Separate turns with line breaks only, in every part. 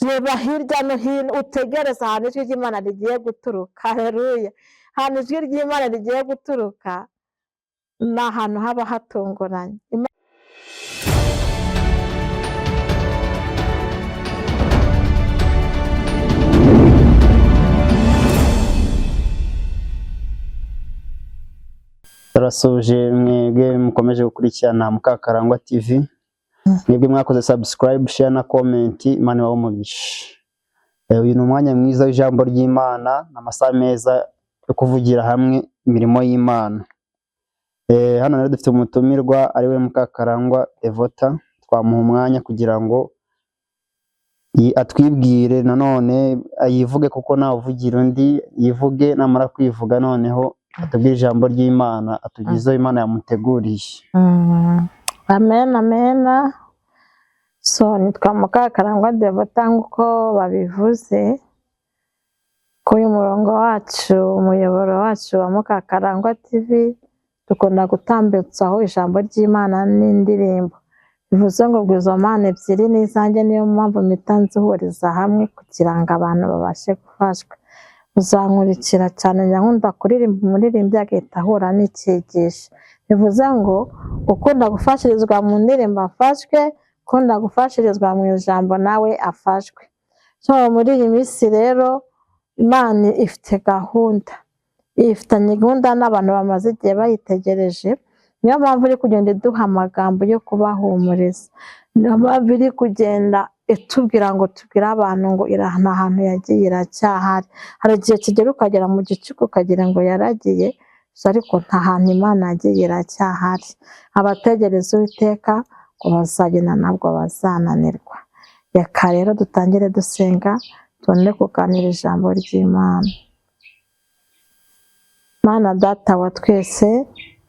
Reba hirya no hino, utegereze ahantu ijwi ry'Imana rigiye guturuka. Haleluya! Ahantu ijwi ry'Imana rigiye guturuka ni ahantu haba hatunguranye.
Turasuje mwebwe mukomeje gukurikirana Mukakarangwa TV, mwebwe mwakoze subscribe, share na comment. Imana ibahe umugisha. Uyu ni umwanya mwiza w'ijambo ry'Imana, ni amasaha meza yo kuvugira hamwe imirimo y'Imana. Hano rero dufite umutumirwa ari we Mukakarangwa Devota, twamuha umwanya kugira ngo atwibwire, nanone ayivuge kuko ntawe uvugira undi, yivuge, namara kwivuga noneho atubwire ijambo ry'Imana, atugezeho Imana yamuteguriye.
Amen, amen. So nitwa Mukakarangwa Devota nk'uko babivuze. Kuri uyu murongo wacu, umuyoboro wacu wa Mukakarangwa TV, dukunda gutambutsaho ijambo ry'Imana n'indirimbo. Bivuze ngo ubwo izo mpano ebyiri ni izanjye, niyo mpamvu mpita nzihuriza hamwe kugira ngo abantu babashe gufashwa. Uzankurikira cyane, nkunda kuririmba, umuririmbyi agahita ahura n'icyigisho. Bivuze ngo ukunda gufashirizwa mu ndirimbo afashwe, ukunda gufashirizwa mu ijambo nawe afashwe. So muri iyi minsi rero Imana ifite gahunda, ifitanye gahunda n'abantu bamaze igihe bayitegereje. Niyo mpamvu iri kugenda iduha amagambo yo kubahumuriza, niyo mpamvu iri kugenda itubwira ngo tubwire abantu ngo iri ahantu hantu yagiye iracyahari. Hari igihe kigera ukagera mu gicuku ukagira ngo yaragiye, gusa ariko nta hantu Imana yagiye, iracyahari. Abategereza Uwiteka ngo bazagenda ntabwo bazananirwa. Reka rero dutangire dusenga, tubone kuganira ijambo ry'Imana. Mana Data wa twese,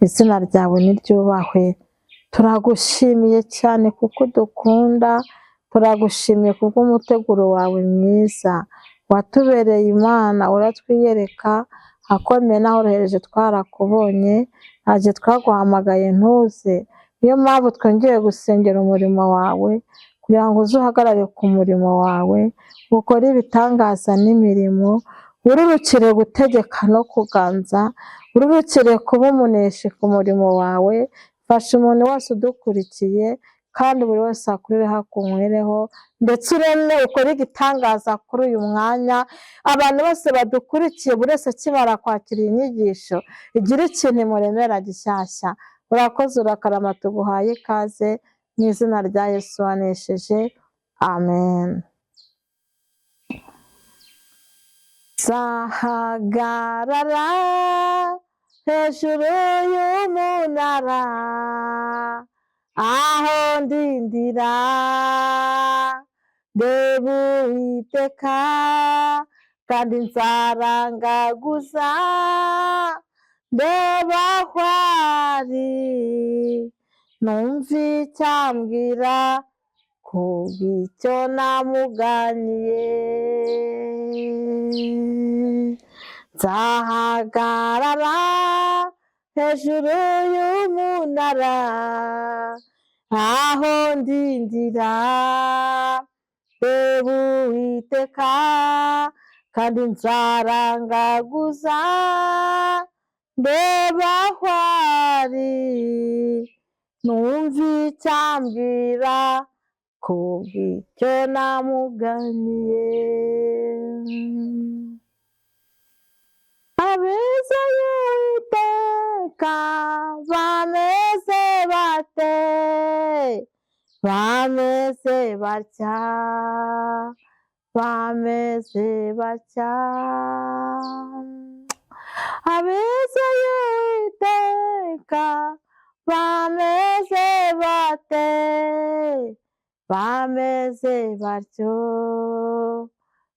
izina ryawe niryubahwe. Turagushimiye cyane kuko udukunda, turagushimiye kubw'umuteguro wawe mwiza watubereye. Imana uratwiyereka akomeye n'ahorohereje, twarakubonye, nta gihe twaguhamagaye ntuze. Niyo mpamvu twongeye gusengera umurimo wawe kugira ngo uze uhagarare ku murimo wawe, ukore ibitangaza n'imirimo, ururukire gutegeka no kuganza, ururukire kuba umuneshi ku murimo wawe. Fasha umuntu wese udukurikiye, kandi buri wese akurireho akunywereho, ndetse ureme ukore igitangaza kuri uyu mwanya. Abantu bose badukurikiye, buri wese akimara kwakira iyi nyigisho, igire ikintu imuremera gishyashya. Urakoze, urakarama, tuguhaye ikaze mu izina rya Yesu wanesheje, amen. Nzahagarara hejuru y'umunara, aho ndindira ndeba Uwiteka, kandi nzarangaguza ndeba aho ari, numva icyo ambwira kubw'icyo namuganiye. Nzahagarara hejuru y'umunara, aho ndindira ndeba Uwiteka, kandi nzarangaguza ndeba aho ari, numva icyo ambwira kubw'icyo namuganiye. Abizeye Uwiteka bameze bate? Bameze batya, bameze batya. Abizeye Uwiteka bameze bate? Bameze batyo,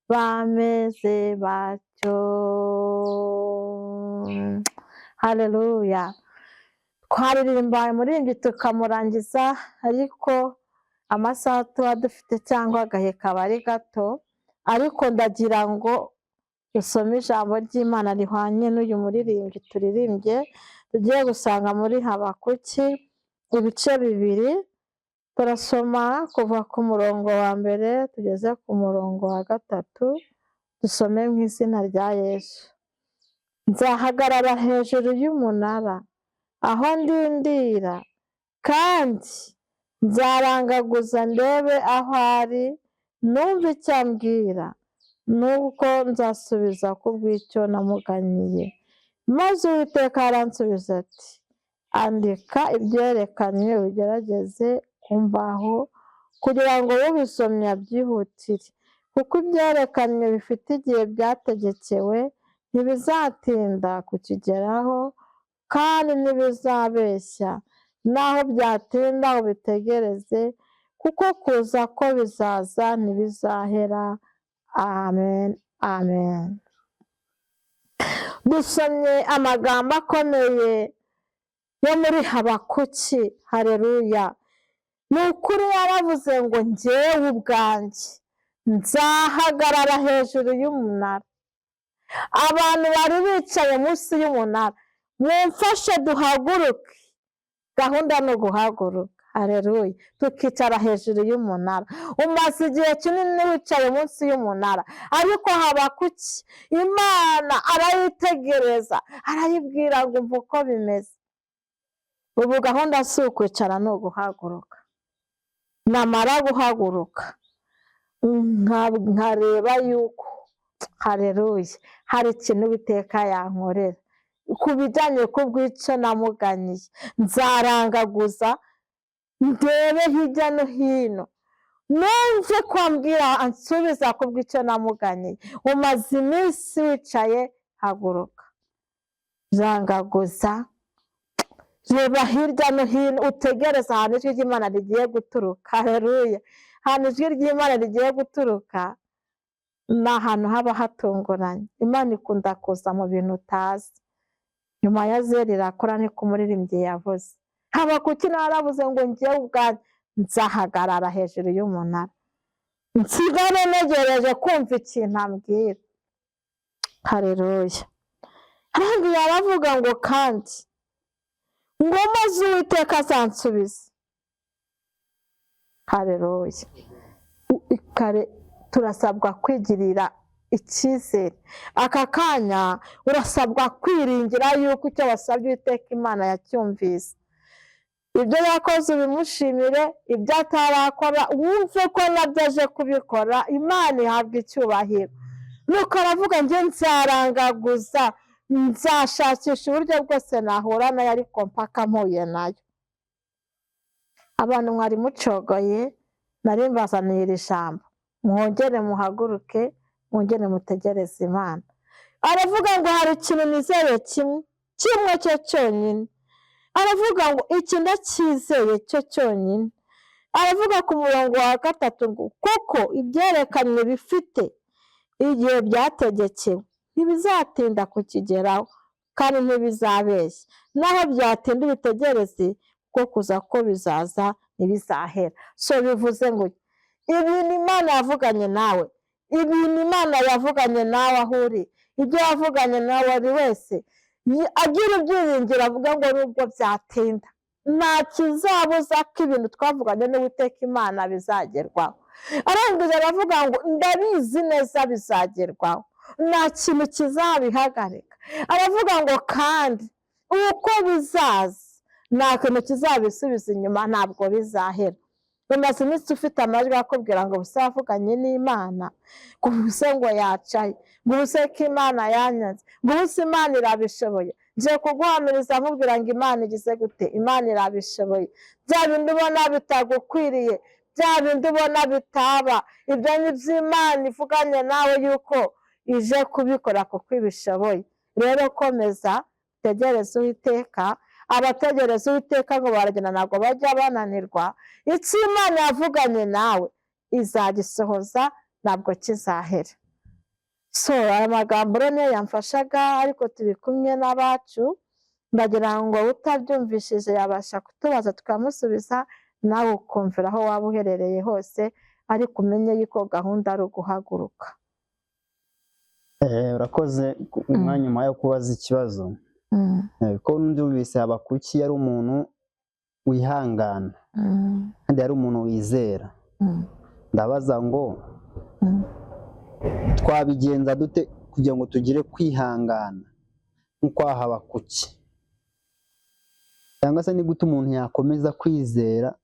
bameze batyo. Haleluya! Twaririmba umuririmbyi tukamurangiza, ariko amasaha tuba dufite cyangwa agahe kaba ari gato, ariko ndagira ngo dusome ijambo ry'Imana rihwanye n'uyu muririmbyi turirimbye, tugiye gusanga muri Habakuki ibice 2. Turasoma kuva ku murongo wa mbere tugeze ku murongo wa gatatu, dusome mu izina rya Yesu. Nzahagarara hejuru y'umunara aho ndindira, kandi nzarangaguza ndebe aho ari, numve icyo ambwira, nuko nzasubiza ku bw'icyo namuganyiye. Maze Uwiteka aransubiza ati: andika ibyerekanywe ubigerageze ku mbaho, kugira ngo ubisomye abyihutire, kuko ibyerekanywe bifite igihe byategekewe, ntibizatinda kukigeraho, kandi ntibizabeshya. Naho byatinda ubitegereze, kuko kuza ko bizaza ntibizahera. Amen, amen. Dusomye amagambo akomeye yo muri Habakuki. Hareruya! Ni ukuri yaravuze ngo njyewe ubwanjye nzahagarara hejuru y'umunara. Abantu bari bicaye munsi y'umunara, mumfashe duhaguruke. Gahunda ni uguhaguruka. Hareruya! Tukicara hejuru y'umunara. Umaze igihe kinini wicaye munsi y'umunara, ariko Habakuki Imana arayitegereza, arayibwira ngo umva uko bimeze. Ubu gahunda si ukwicara, ni uguhaguruka. Namara guhaguruka nkareba yuko, hareruya, hari ikintu Uwiteka yankorera ku bijyanye kubw'icyo namuganyiye. Nzarangaguza ndebe hirya no hino, numve ko ambwira ansubiza ku bw'icyo namuganyiye. Umaze iminsi wicaye, haguruka, rangaguza, reba hirya no hino, utegereze ahantu ijwi ry'Imana rigiye guturuka. Hareruya! Ahantu ijwi ry'Imana rigiye guturuka ni ahantu haba hatunguranye. Imana ikunda kuza mu bintu utazi. Nyuma ya zeri irakora, niko umuririmbyi yavuze. Habakuki nawe yaravuze ngo njyewe ubwanjye nzahagarara hejuru y'umunara, nsigare ntegereje kumva ikintu ambwira. Hareruya! Arangije aravuga ngo kandi ngo maze Uwiteka azansubiza. Hareruya! Kare turasabwa kwigirira icyizere. Aka kanya urasabwa kwiringira yuko icyo wasabye Uwiteka Imana yacyumvise. Ibyo yakoze ubimushimire, ibyo atarakora wumve ko nabyo aje kubikora. Imana ihabwa icyubahiro. Nuko aravuga njye nzarangaguza, nzashakisha uburyo bwose nahura nayo, ariko mpaka mpuye nayo. Abantu mwari mucogoye, nari mbazaniye iri jambo, mwongere muhaguruke, mwongere mutegereze Imana. Aravuga ngo hari ikintu nizeye kimwe, kimwe cyo cyonyine. Aravuga ngo iki ndacyizeye cyo cyonyine. Aravuga ku murongo wa gatatu ngo kuko ibyerekanywe bifite igihe byategekewe, ntibizatinda kukigeraho, kandi ntibizabeshya. Naho byatinda ubitegereze, kuko kuza ko bizaza ntibizahera. So bivuze ngo ibintu Imana yavuganye nawe, ibintu Imana yavuganye nawe aho uri, ibyo yavuganye nawe ari wese agira ibyiringiro, avuga ngo nubwo byatinda nta kizabuza ko ibintu twavuganye n'Uwiteka Imana bizagerwaho. Arangije aravuga ngo ndabizi neza bizagerwaho, nta kintu kizabihagarika. Aravuga ngo kandi uko bizaza nta kintu kizabisubiza inyuma, ntabwo bizahera. Umaze iminsi ufite amajwi akubwira ngo ubuse yavuganye n'Imana, ngo ubuse ngo yacaye, ngo ubuse ko Imana yanyanze, ngo ubuse Imana irabishoboye. Ngiye kuguhamiriza nkubwira ngo Imana igize gute? Imana irabishoboye. Bya bindi ubona bitagukwiriye, bya bindi ubona bitaba, ibyo ni iby'Imana ivuganye nawe yuko ije kubikora kuko ibishoboye. Rero komeza utegereze Uwiteka. Abategereza Uwiteka ngo baragenda, ntabwo bajya bananirwa. Icyo Imana yavuganye nawe izagisohoza, ntabwo kizahera. So aya magambo rero niyo yamfashaga, ariko turi kumwe n'abacu, ndagira ngo utabyumvishije yabasha kutubaza tukamusubiza, nawe ukumvira aho waba uherereye hose, ariko umenye yuko gahunda ari uguhaguruka.
Urakoze umwanya nyuma yo kubaza ikibazo. Ko mbyumvise, Habakuki yari umuntu wihangana kandi yari umuntu wizera. Ndabaza ngo twabigenza dute kugira ngo tugire kwihangana nk'ukwa Habakuki? Cyangwa se ni gute umuntu yakomeza kwizera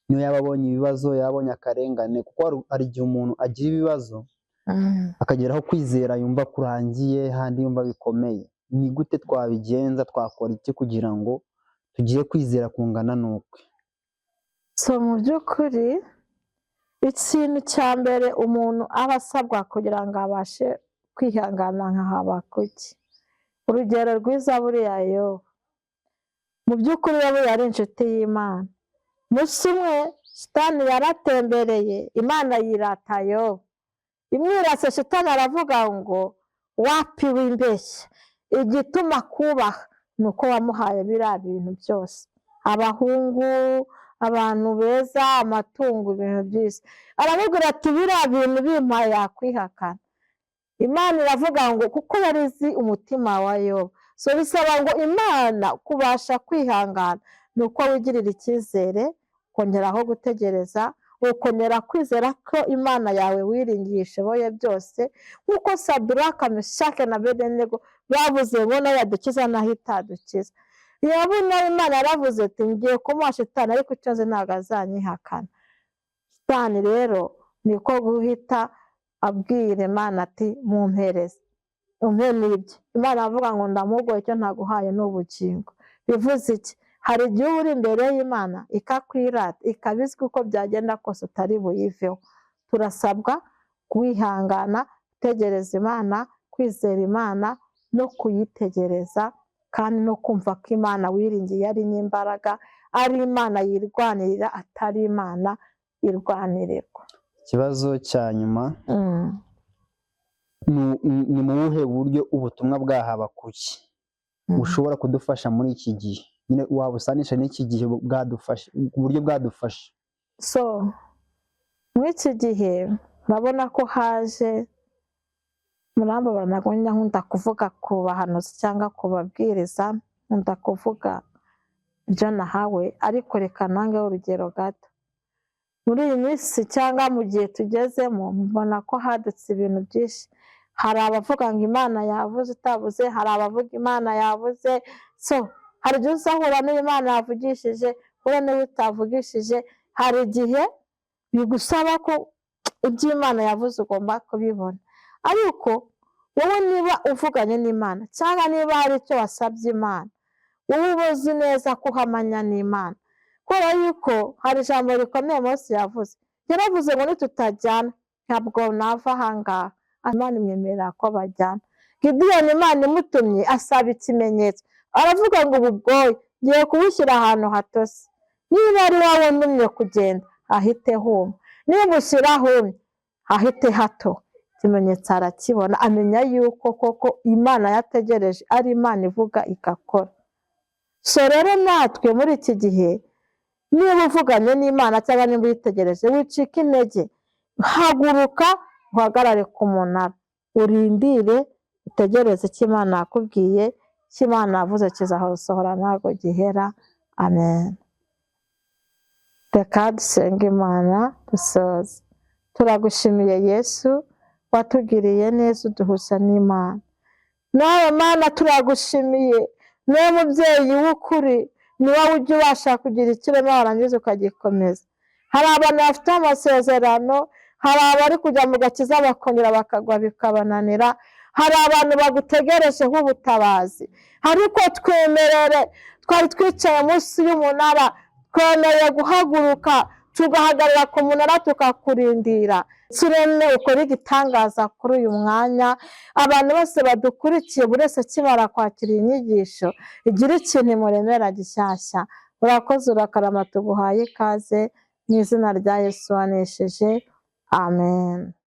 niyo yaba abonye ibibazo, yabonye akarengane? Kuko hari igihe umuntu agira ibibazo akageraho kwizera yumva kurangiye, handi yumva bikomeye. Ni gute twabigenza, twakora iki kugira ngo tugire kwizera kungana n'ukwe?
So mu by'ukuri ikintu cya mbere umuntu aba asabwa kugira ngo abashe kwihangana nka Habakuki, urugero rwiza buriya Yobu. Mu by'ukuri Yobu yari inshuti y'Imana. Umunsi umwe Shitani yaratembereye, Imana yirata Yobu. Imwirase Shitani aravuga ngo wapi w'imbeshya, igituma kubaha ni uko wamuhaye biriya bintu byose, abahungu, abantu beza, amatungo, ibintu byiza. Aramubwira ati biriya bintu bimpaye yakwihakana. Imana iravuga ngo kuko yari izi umutima wa Yobu. So bisaba ngo Imana kubasha kwihangana ni uko wigirira icyizere, ukongeraho gutegereza, ukongera kwizera ko Imana yawe wiringiye ishoboye byose, nk'uko Saduraka, Meshake na Abedenego bavuze ngo nayo yadukiza naho itadukiza. Yobu nawe Imana yaravuze ati ngiye kumuha Shitani ariko icyo nzi ntabwo azanyihakana. Shitani rero niko guhita abwira Imana ati mumpereze, umpe n'ibye. Imana aravuga ngo ndamugoye, icyo ntaguhaye ni ubugingo. Bivuze iki? Hari igihe uba uri imbere y'Imana ikakwirata, ikaba izi uko byagenda kose utari buyiveho. Turasabwa kwihangana, gutegereza Imana, kwizera Imana no kuyitegereza, kandi no kumva ko Imana wiringiye ari nyimbaraga, ari Imana yirwanirira, atari Imana irwanirirwa.
Ikibazo cya nyuma, ni mu buhe buryo ubutumwa bwa Habakuki bushobora kudufasha muri iki gihe? Nyine wabusanisha n'iki gihe bwadufasha, uburyo bwadufasha.
So muri iki gihe urabona ko haje, murambabara, ntabwo njya nkunda kuvuga ku bahanuzi cyangwa ku babwiriza, nkunda kuvuga ibyo nahawe, ariko reka nangeho urugero gato. Muri iyi minsi cyangwa mu gihe tugezemo, mbona ko hadutse ibintu byinshi. Hari abavuga ngo Imana yavuze itavuze, hari abavuga Imana yavuze. So hari igihe uzahura n'iyo Imana yavugishije, uhura n'iyo itavugishije. Hari igihe bigusaba ko ibyo Imana yavuze ugomba kubibona, ariko wowe niba uvuganye n'Imana cyangwa niba hari icyo wasabye Imana, wowe uba uzi neza ko uhamanya n'Imana. Kubera yuko hari ijambo rikomeye Mose yavuze, yaravuze ngo nitutajyana ntabwo nava ahangaha. Imana imwemerera ko bajyana. Gidiyoni Imana imutumye asaba ikimenyetso, aravuga ngo ubu bwoya ngiye kubushyira ahantu hatose, niba ari wowe untumye kugenda hahite huma, niba ushyira ahumye hahite hato. Ikimenyetso arakibona, amenya yuko koko Imana yategereje ari Imana ivuga igakora. So rero natwe muri iki gihe, niba uvuganye n'Imana cyangwa niba uyitegereje, wicika intege, haguruka uhagarare ku munara, urindire, utegereze icyo Imana yakubwiye. Icyo Imana yavuze kizasohora, ntabwo gihera. Amen. Reka dusenge Imana dusoze. Turagushimiye Yesu, watugiriye neza uduhuza n'Imana. Nawe Mana turagushimiye, niwe mubyeyi w'ukuri, ni wowe ujya ubasha kugira icyo urema warangiza ukagikomeza. Hari abantu bafite amasezerano, hari abari kujya mu gakiza bakongera bakagwa bikabananira, hari abantu bagutegerejeho ubutabazi, ariko twemerere, twari twicaye munsi y'umunara, twemereye guhaguruka tugahagarara ku munara tukakurindira. Tureme ukore igitangaza kuri uyu mwanya, abantu bose badukurikiye, buri wese akimara kwakira iyi nyigisho igira ikintu imuremera gishyashya. Urakoze, urakarama, tuguhaye ikaze mu izina rya Yesu wanesheje. Amen.